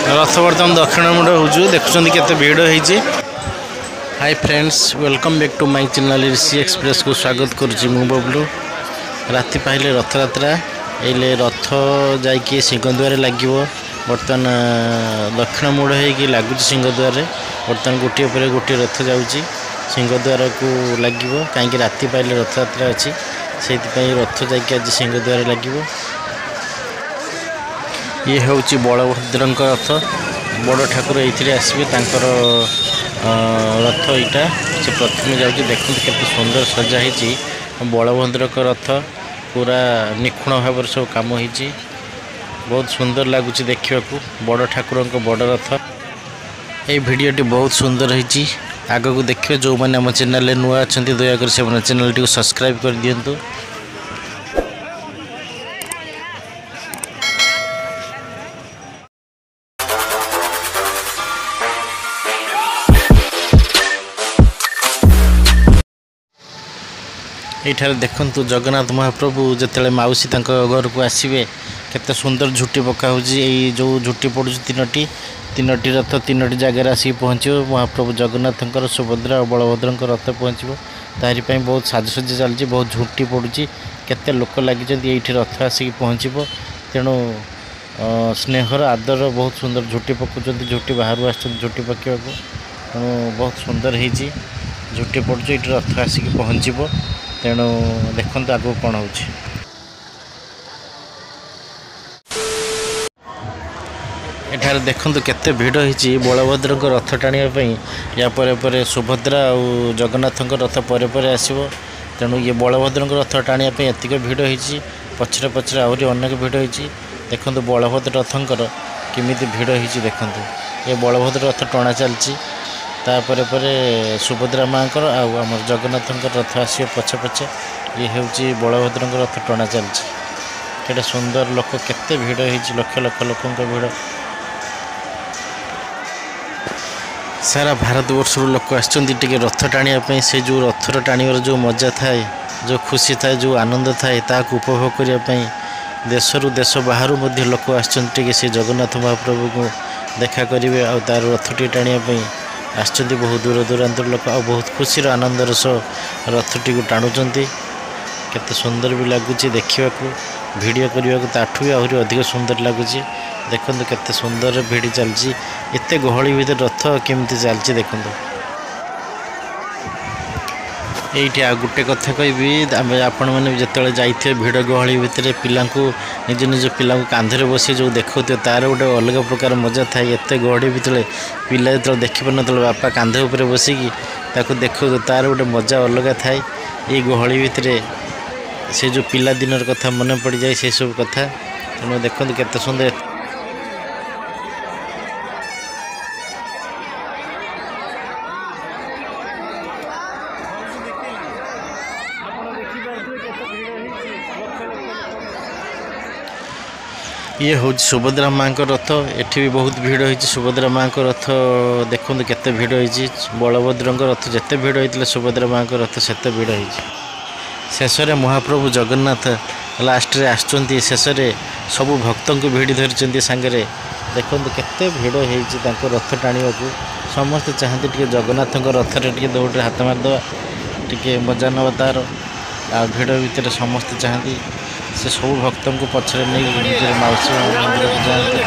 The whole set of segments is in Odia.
ରଥ ବର୍ତ୍ତମାନ ଦକ୍ଷିଣ ମୁଣ୍ଡ ହେଉଛି, ଦେଖୁଛନ୍ତି କେତେ ଭିଡ଼ ହେଇଛି। Hi friends, welcome back to my channel Rishi ଏକ୍ସପ୍ରେସ୍କୁ ସ୍ୱାଗତ କରୁଛି ମୁଁ ବବଲୁ। ରାତି ପାହିଲେ ରଥଯାତ୍ରା, ଏଇଲେ ରଥ ଯାଇକି ସିଂହଦ୍ୱାରରେ ଲାଗିବ। ବର୍ତ୍ତମାନ ଦକ୍ଷିଣ ମୋଡ଼ ହେଇକି ଲାଗୁଛି ସିଂହଦ୍ୱାରରେ। ବର୍ତ୍ତମାନ ଗୋଟିଏ ପରେ ଗୋଟିଏ ରଥ ଯାଉଛି ସିଂହଦ୍ୱାରକୁ ଲାଗିବ, କାହିଁକି ରାତି ପାହିଲେ ରଥଯାତ୍ରା ଅଛି, ସେଇଥିପାଇଁ ରଥ ଯାଇକି ଆଜି ସିଂହଦ୍ୱାରରେ ଲାଗିବ। ଇଏ ହେଉଛି ବଳଭଦ୍ରଙ୍କ ରଥ, ବଡ଼ ଠାକୁର ଏଇଥିରେ ଆସିବେ, ତାଙ୍କର ରଥ ଏଇଟା। ସେ ପ୍ରଥମେ ଯାଉଛି, ଦେଖନ୍ତୁ କେତେ ସୁନ୍ଦର ସଜା ହେଇଛି ବଳଭଦ୍ରଙ୍କ ରଥ, ପୁରା ନିଖୁଣ ଭାବରେ ସବୁ କାମ ହେଇଛି, ବହୁତ ସୁନ୍ଦର ଲାଗୁଛି ଦେଖିବାକୁ ବଡ଼ ଠାକୁରଙ୍କ ବଡ଼ ରଥ। ଏଇ ଭିଡ଼ିଓଟି ବହୁତ ସୁନ୍ଦର ହେଇଛି, ଆଗକୁ ଦେଖିବେ। ଯେଉଁମାନେ ଆମ ଚ୍ୟାନେଲରେ ନୂଆ ଅଛନ୍ତି, ଦୟାକରି ସେମାନେ ଚ୍ୟାନେଲଟିକୁ ସବସ୍କ୍ରାଇବ୍ କରିଦିଅନ୍ତୁ। ଏଇଠାରେ ଦେଖନ୍ତୁ ଜଗନ୍ନାଥ ମହାପ୍ରଭୁ ଯେତେବେଳେ ମାଉସୀ ତାଙ୍କ ଘରକୁ ଆସିବେ, କେତେ ସୁନ୍ଦର ଝୁଟି ପକା ହେଉଛି। ଏଇ ଯେଉଁ ଝୁଟି ପଡ଼ୁଛି ତିନୋଟି ରଥ ତିନୋଟି ଜାଗାରେ ଆସିକି ପହଞ୍ଚିବ। ମହାପ୍ରଭୁ ଜଗନ୍ନାଥଙ୍କର, ସୁଭଦ୍ରା ଆଉ ବଳଭଦ୍ରଙ୍କ ରଥ ପହଞ୍ଚିବ। ତାରି ପାଇଁ ବହୁତ ସାଜସଜ୍ଜା ଚାଲିଛି, ବହୁତ ଝୁଟି ପଡ଼ୁଛି, କେତେ ଲୋକ ଲାଗିଛନ୍ତି। ଏଇଠି ରଥ ଆସିକି ପହଞ୍ଚିବ, ତେଣୁ ସ୍ନେହର ଆଦର ବହୁତ ସୁନ୍ଦର ଝୁଟି ପକାଉଛନ୍ତି। ଝୁଟି ବାହାରୁ ଆସିଛନ୍ତି ଝୁଟି ପକାଇବାକୁ, ତେଣୁ ବହୁତ ସୁନ୍ଦର ହେଇଛି, ଝୁଟି ପଡ଼ୁଛି। ଏଇଠି ରଥ ଆସିକି ପହଞ୍ଚିବ, ତେଣୁ ଦେଖନ୍ତୁ ଆଗକୁ କ'ଣ ହେଉଛି। ଏଠାରେ ଦେଖନ୍ତୁ କେତେ ଭିଡ଼ ହେଇଛି ବଳଭଦ୍ରଙ୍କ ରଥ ଟାଣିବା ପାଇଁ। ୟା ପରେ ପରେ ସୁଭଦ୍ରା ଆଉ ଜଗନ୍ନାଥଙ୍କ ରଥ ପରେ ପରେ ଆସିବ। ତେଣୁ ଇଏ ବଳଭଦ୍ରଙ୍କ ରଥ ଟାଣିବା ପାଇଁ ଏତିକି ଭିଡ଼ ହେଇଛି, ପଛରେ ପଛରେ ଆହୁରି ଅନେକ ଭିଡ଼ ହେଇଛି। ଦେଖନ୍ତୁ ବଳଭଦ୍ର ରଥଙ୍କର କେମିତି ଭିଡ଼ ହେଇଛି, ଦେଖନ୍ତୁ ଏ ବଳଭଦ୍ର ରଥ ଟଣା ଚାଲିଛି। ତାପରେ ପରେ ସୁଭଦ୍ରା ମାଆଙ୍କର ଆଉ ଆମର ଜଗନ୍ନାଥଙ୍କର ରଥ ଆସିବ ପଛେ ପଛେ। ଇଏ ହେଉଛି ବଳଭଦ୍ରଙ୍କ ରଥ ଟଣା ଚାଲିଛି। କେତେ ସୁନ୍ଦର ଲୋକ, କେତେ ଭିଡ଼ ହେଇଛି, ଲକ୍ଷ ଲକ୍ଷ ଲୋକଙ୍କ ଭିଡ଼। ସାରା ଭାରତବର୍ଷରୁ ଲୋକ ଆସିଛନ୍ତି ଟିକେ ରଥ ଟାଣିବା ପାଇଁ। ସେ ଯେଉଁ ରଥର ଟାଣିବାର ଯେଉଁ ମଜା ଥାଏ, ଯେଉଁ ଖୁସି ଥାଏ, ଯେଉଁ ଆନନ୍ଦ ଥାଏ, ତାହାକୁ ଉପଭୋଗ କରିବା ପାଇଁ ଦେଶରୁ ଦେଶ ବାହାରୁ ମଧ୍ୟ ଲୋକ ଆସିଛନ୍ତି ଟିକେ ସେ ଜଗନ୍ନାଥ ମହାପ୍ରଭୁଙ୍କୁ ଦେଖା କରିବେ ଆଉ ତାର ରଥଟି ଟାଣିବା ପାଇଁ ଆସିଛନ୍ତି ବହୁ ଦୂର ଦୂରାନ୍ତର ଲୋକ। ଆଉ ବହୁତ ଖୁସିର ଆନନ୍ଦର ସହ ରଥଟିକୁ ଟାଣୁଛନ୍ତି। କେତେ ସୁନ୍ଦର ବି ଲାଗୁଛି ଦେଖିବାକୁ, ଭିଡ଼ିଓ କରିବାକୁ ତାଠୁ ବି ଆହୁରି ଅଧିକ ସୁନ୍ଦର ଲାଗୁଛି। ଦେଖନ୍ତୁ କେତେ ସୁନ୍ଦର ଭିଡ଼ି ଚାଲିଛି, ଏତେ ଗହଳି ଭିତରେ ରଥ କେମିତି ଚାଲିଛି ଦେଖନ୍ତୁ। ଏଇଠି ଆଉ ଗୋଟେ କଥା କହିବି, ଆମେ ଆପଣମାନେ ଯେତେବେଳେ ଯାଇଥିବେ ଭିଡ଼ ଗହଳି ଭିତରେ ପିଲାଙ୍କୁ ନିଜ ନିଜ ପିଲାଙ୍କୁ କାନ୍ଧରେ ବସି ଯେଉଁ ଦେଖାଉଥିବେ, ତା'ର ଗୋଟେ ଅଲଗା ପ୍ରକାର ମଜା ଥାଏ। ଏତେ ଗହଳି ଭିତରେ ପିଲା ଯେତେବେଳେ ଦେଖିପାରୁନଥିଲେ, ବାପା କାନ୍ଧ ଉପରେ ବସିକି ତାକୁ ଦେଖାଉଥିବେ, ତା'ର ଗୋଟେ ମଜା ଅଲଗା ଥାଏ। ଏଇ ଗହଳି ଭିତରେ ସେ ଯେଉଁ ପିଲାଦିନର କଥା ମନେ ପଡ଼ିଯାଏ, ସେସବୁ କଥା। ତେଣୁ ଦେଖନ୍ତୁ କେତେ ସୁନ୍ଦର। ଇଏ ହେଉଛି ସୁଭଦ୍ରା ମାଆଙ୍କ ରଥ, ଏଠି ବି ବହୁତ ଭିଡ଼ ହେଇଛି। ସୁଭଦ୍ରା ମାଆଙ୍କ ରଥ ଦେଖନ୍ତୁ କେତେ ଭିଡ଼ ହେଇଛି। ବଳଭଦ୍ରଙ୍କ ରଥ ଯେତେ ଭିଡ଼ ହେଇଥିଲା, ସୁଭଦ୍ରା ମାଆଙ୍କ ରଥ ସେତେ ଭିଡ଼ ହେଇଛି। ଶେଷରେ ମହାପ୍ରଭୁ ଜଗନ୍ନାଥ ଲାଷ୍ଟରେ ଆସୁଛନ୍ତି, ଶେଷରେ ସବୁ ଭକ୍ତଙ୍କୁ ଭିଡ଼ି ଧରିଛନ୍ତି ସାଙ୍ଗରେ। ଦେଖନ୍ତୁ କେତେ ଭିଡ଼ ହେଇଛି ତାଙ୍କ ରଥ ଟାଣିବାକୁ। ସମସ୍ତେ ଚାହାନ୍ତି ଟିକେ ଜଗନ୍ନାଥଙ୍କ ରଥରେ ଟିକେ ଦୌଡ଼ିରେ ହାତ ମାରିଦେବା, ଟିକେ ମଜା ନେବା ତା'ର। ଆଉ ଭିଡ଼ ଭିତରେ ସମସ୍ତେ ଚାହାନ୍ତି ସେ ସବୁ ଭକ୍ତଙ୍କୁ ପଛରେ ନେଇକି ନିଜର ମାଉସୀ ମା ମନ୍ଦିରକୁ ଯାଆନ୍ତି।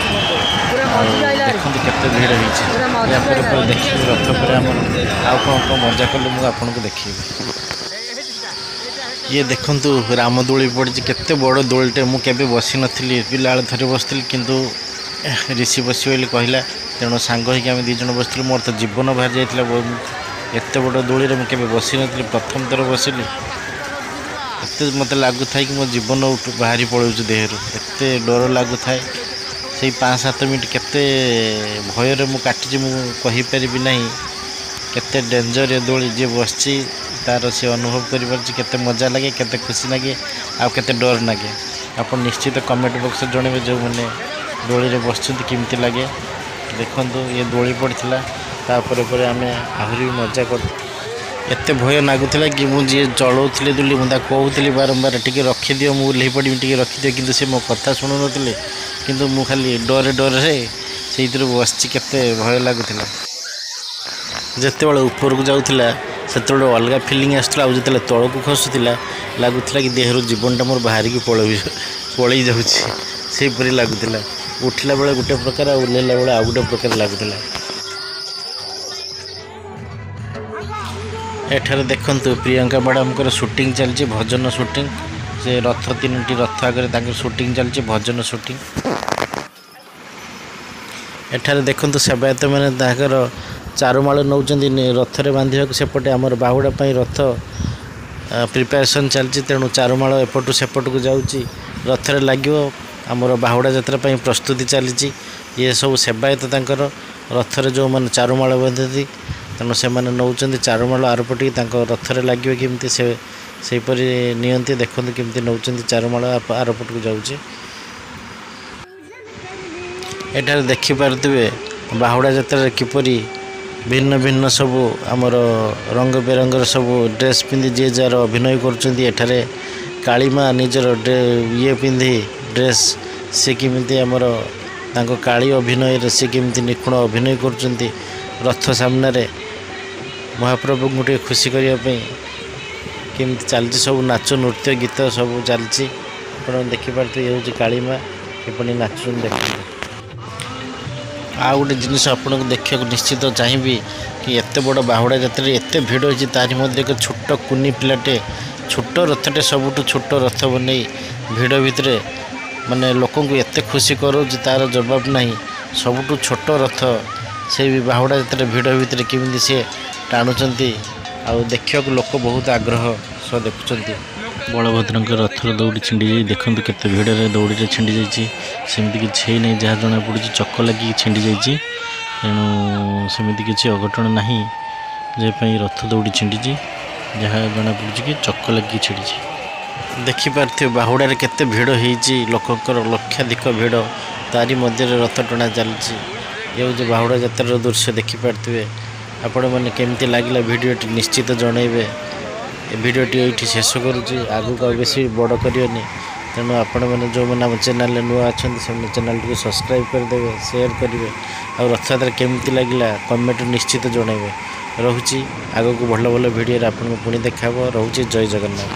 ଆଉ ଦେଖନ୍ତୁ କେତେ ଭିଡ଼ ହେଇଛି। ୟା ପରେ ପରେ ଦେଖିବି ରଥ ପରେ ଆମର ଆଉ କ'ଣ କ'ଣ ମଜା କଲେ ମୁଁ ଆପଣଙ୍କୁ ଦେଖେଇବି। ଇଏ ଦେଖନ୍ତୁ ରାମ ଦୋଳି ପଡ଼ିଛି, କେତେ ବଡ଼ ଦୋଳିଟେ। ମୁଁ କେବେ ବସିନଥିଲି, ପିଲାବେଳେ ଥରେ ବସିଥିଲି, କିନ୍ତୁ ଋଷି ବସିବ ବୋଲି କହିଲା, ତେଣୁ ସାଙ୍ଗ ହେଇକି ଆମେ ଦୁଇ ଜଣ ବସିଥିଲୁ। ମୋର ତ ଜୀବନ ବାହାରି ଯାଇଥିଲା, ଏତେ ବଡ଼ ଦୋଳିରେ ମୁଁ କେବେ ବସିନଥିଲି, ପ୍ରଥମ ଥର ବସିଲି। ଏତେ ମୋତେ ଲାଗୁଥାଏ କି ମୋ ଜୀବନ ବାହାରି ପଳାଉଛି ଦେହରୁ, ଏତେ ଡର ଲାଗୁଥାଏ। ସେଇ 5-7 ମିନିଟ୍ କେତେ ଭୟରେ ମୁଁ କାଟିଛି ମୁଁ କହିପାରିବି ନାହିଁ। କେତେ ଡେଞ୍ଜର ଏ ଦୋଳି, ଯିଏ ବସିଛି ତା'ର ସେ ଅନୁଭବ କରିପାରୁଛି କେତେ ମଜା ଲାଗେ, କେତେ ଖୁସି ଲାଗେ ଆଉ କେତେ ଡର ଲାଗେ। ଆପଣ ନିଶ୍ଚିତ କମେଣ୍ଟ ବକ୍ସରେ ଜଣାଇବେ ଯେଉଁମାନେ ଦୋଳିରେ ବସିଛନ୍ତି କେମିତି ଲାଗେ। ଦେଖନ୍ତୁ ଇଏ ଦୋଳି ପଡ଼ିଥିଲା, ତାପରେ ପରେ ଆମେ ଆହୁରି ବି ମଜା କରିଥିଲୁ। ଏତେ ଭୟ ଲାଗୁଥିଲା କି ମୁଁ ଯିଏ ଚଳାଉଥିଲେ ଦୋଳି, ମୁଁ ତାକୁ କହୁଥିଲି ବାରମ୍ବାର ଟିକେ ରଖିଦିଅ, ମୁଁ ଓହ୍ଲେଇ ପଡ଼ିବି, ଟିକେ ରଖିଦିଅ, କିନ୍ତୁ ସେ ମୋ କଥା ଶୁଣୁନଥିଲେ। କିନ୍ତୁ ମୁଁ ଖାଲି ଡରେ ଡରରେ ସେଇଥିରୁ ବସିଛି, କେତେ ଭୟ ଲାଗୁଥିଲା। ଯେତେବେଳେ ଉପରକୁ ଯାଉଥିଲା ସେତେବେଳେ ଅଲଗା ଫିଲିଂ ଆସୁଥିଲା, ଆଉ ଯେତେବେଳେ ତଳକୁ ଖସୁଥିଲା ଲାଗୁଥିଲା କି ଦେହରୁ ଜୀବନଟା ମୋର ବାହାରିକି ପଳେଇ ଯାଉଛି, ସେହିପରି ଲାଗୁଥିଲା। ଉଠିଲା ବେଳେ ଗୋଟେ ପ୍ରକାର ଆଉ ଓହ୍ଲେଇଲା ବେଳେ ଆଉ ଗୋଟେ ପ୍ରକାର ଲାଗୁଥିଲା। ଏଠାରେ ଦେଖନ୍ତୁ ପ୍ରିୟଙ୍କା ମ୍ୟାଡ଼ାମଙ୍କର ସୁଟିଂ ଚାଲିଛି, ଭଜନ ସୁଟିଂ। ସେ ରଥ 3ଟି ରଥ ଆଗରେ ତାଙ୍କର ସୁଟିଂ ଚାଲିଛି, ଭଜନ ସୁଟିଂ। ଏଠାରେ ଦେଖନ୍ତୁ ସେବାୟତମାନେ ତାଙ୍କର ଚାରୁମାଳ ନେଉଛନ୍ତି ରଥରେ ବାନ୍ଧିବାକୁ। ସେପଟେ ଆମର ବାହୁଡ଼ା ପାଇଁ ରଥ ପ୍ରିପାରେସନ୍ ଚାଲିଛି, ତେଣୁ ଚାରୁମାଳ ଏପଟୁ ସେପଟକୁ ଯାଉଛି, ରଥରେ ଲାଗିବ। ଆମର ବାହୁଡ଼ା ଯାତ୍ରା ପାଇଁ ପ୍ରସ୍ତୁତି ଚାଲିଛି। ଇଏ ସବୁ ସେବାୟତ ତାଙ୍କର ରଥରେ ଯେଉଁମାନେ ଚାରୁମାଳ ବାନ୍ଧନ୍ତି, ତେଣୁ ସେମାନେ ନେଉଛନ୍ତି ଚାରୁମାଳ ଆରପଟିକି ତାଙ୍କ ରଥରେ ଲାଗିବ କେମିତି ସେ ସେହିପରି ନିଅନ୍ତି। ଦେଖନ୍ତୁ କେମିତି ନେଉଛନ୍ତି ଚାରୁମାଳ ଆରପଟକୁ ଯାଉଛି। ଏଠାରେ ଦେଖିପାରୁଥିବେ ବାହୁଡ଼ା ଯାତ୍ରାରେ କିପରି ଭିନ୍ନ ଭିନ୍ନ ସବୁ ଆମର ରଙ୍ଗ ବେରଙ୍ଗର ସବୁ ଡ୍ରେସ୍ ପିନ୍ଧି ଯିଏ ଯାହାର ଅଭିନୟ କରୁଛନ୍ତି। ଏଠାରେ କାଳୀମା ନିଜର ଇଏ ପିନ୍ଧି ଡ୍ରେସ୍, ସେ କେମିତି ଆମର ତାଙ୍କ କାଳୀ ଅଭିନୟରେ ସେ କେମିତି ନିଖୁଣ ଅଭିନୟ କରୁଛନ୍ତି ରଥ ସାମ୍ନାରେ ମହାପ୍ରଭୁଙ୍କୁ ଟିକେ ଖୁସି କରିବା ପାଇଁ କେମିତି ଚାଲିଛି ସବୁ ନାଚ ନୃତ୍ୟ ଗୀତ ସବୁ ଚାଲିଛି। ଆପଣ ଦେଖିପାରୁଥିବେ ଇଏ ହେଉଛି କାଳୀମା କିପରି ନାଚୁଛନ୍ତି ଦେଖନ୍ତୁ। ଆଉ ଗୋଟେ ଜିନିଷ ଆପଣଙ୍କୁ ଦେଖିବାକୁ ନିଶ୍ଚିତ ଚାହିଁବି କି ଏତେ ବଡ଼ ବାହୁଡ଼ା ଯାତ୍ରାରେ ଏତେ ଭିଡ଼ ହେଇଛି, ତାରି ମଧ୍ୟରେ ଏକ ଛୋଟ କୁନି ପିଲାଟେ ଛୋଟ ରଥଟେ ସବୁଠୁ ଛୋଟ ରଥ ବନେଇ ଭିଡ଼ ଭିତରେ ମାନେ ଲୋକଙ୍କୁ ଏତେ ଖୁସି କରାଉଛି ତାର ଜବାବ ନାହିଁ। ସବୁଠୁ ଛୋଟ ରଥ ସେଇ ବି ବାହୁଡ଼ା ଯାତ୍ରା ଭିଡ଼ ଭିତରେ କେମିତି ସିଏ ଟାଣୁଛନ୍ତି, ଆଉ ଦେଖିବାକୁ ଲୋକ ବହୁତ ଆଗ୍ରହ ସହ ଦେଖୁଛନ୍ତି। ବଳଭଦ୍ରଙ୍କ ରଥର ଦଉଡ଼ି ଛିଣ୍ଡି ଯାଇ ଦେଖନ୍ତୁ କେତେ ଭିଡ଼ରେ ଦଉଡ଼ିରେ ଛିଣ୍ଡି ଯାଇଛି। ସେମିତି କିଛି ହେଇନାହିଁ, ଯାହା ଜଣାପଡ଼ୁଛି ଚକ ଲାଗିକି ଛିଣ୍ଡି ଯାଇଛି, ତେଣୁ ସେମିତି କିଛି ଅଘଟଣ ନାହିଁ ଯେ ପାଇଁ ରଥ ଦଉଡ଼ି ଛିଣ୍ଡିଛି। ଯାହା ଜଣାପଡ଼ୁଛି କି ଚକ ଲାଗିକି ଛିଣ୍ଡିଛି। ଦେଖିପାରୁଥିବେ ବାହୁଡ଼ାରେ କେତେ ଭିଡ଼ ହେଇଛି, ଲୋକଙ୍କର ଲକ୍ଷାଧିକ ଭିଡ଼, ତାରି ମଧ୍ୟରେ ରଥ ଟଣା ଚାଲିଛି। ଇଏ ହେଉଛି ବାହୁଡ଼ା ଯାତ୍ରାର ଦୃଶ୍ୟ ଦେଖିପାରୁଥିବେ। ଆପଣମାନେ କେମିତି ଲାଗିଲା ଭିଡ଼ିଓଟି ନିଶ୍ଚିତ ଜଣାଇବେ। ଏ ଭିଡ଼ିଓଟି ଏଇଠି ଶେଷ କରୁଛି, ଆଗକୁ ଆଉ ବେଶୀ ବଡ଼ କରିବନି। ତେଣୁ ଆପଣମାନେ ଯେଉଁମାନେ ଆମ ଚ୍ୟାନେଲରେ ନୂଆ ଅଛନ୍ତି ସେମାନେ ଚ୍ୟାନେଲଟିକୁ ସବସ୍କ୍ରାଇବ୍ କରିଦେବେ, ସେୟାର କରିବେ, ଆଉ ରଥଯାତ୍ରା କେମିତି ଲାଗିଲା କମେଣ୍ଟ ନିଶ୍ଚିତ ଜଣାଇବେ। ରହୁଛି, ଆଗକୁ ଭଲ ଭଲ ଭିଡ଼ିଓରେ ଆପଣଙ୍କୁ ପୁଣି ଦେଖାହେବ। ରହୁଛି, ଜୟ ଜଗନ୍ନାଥ।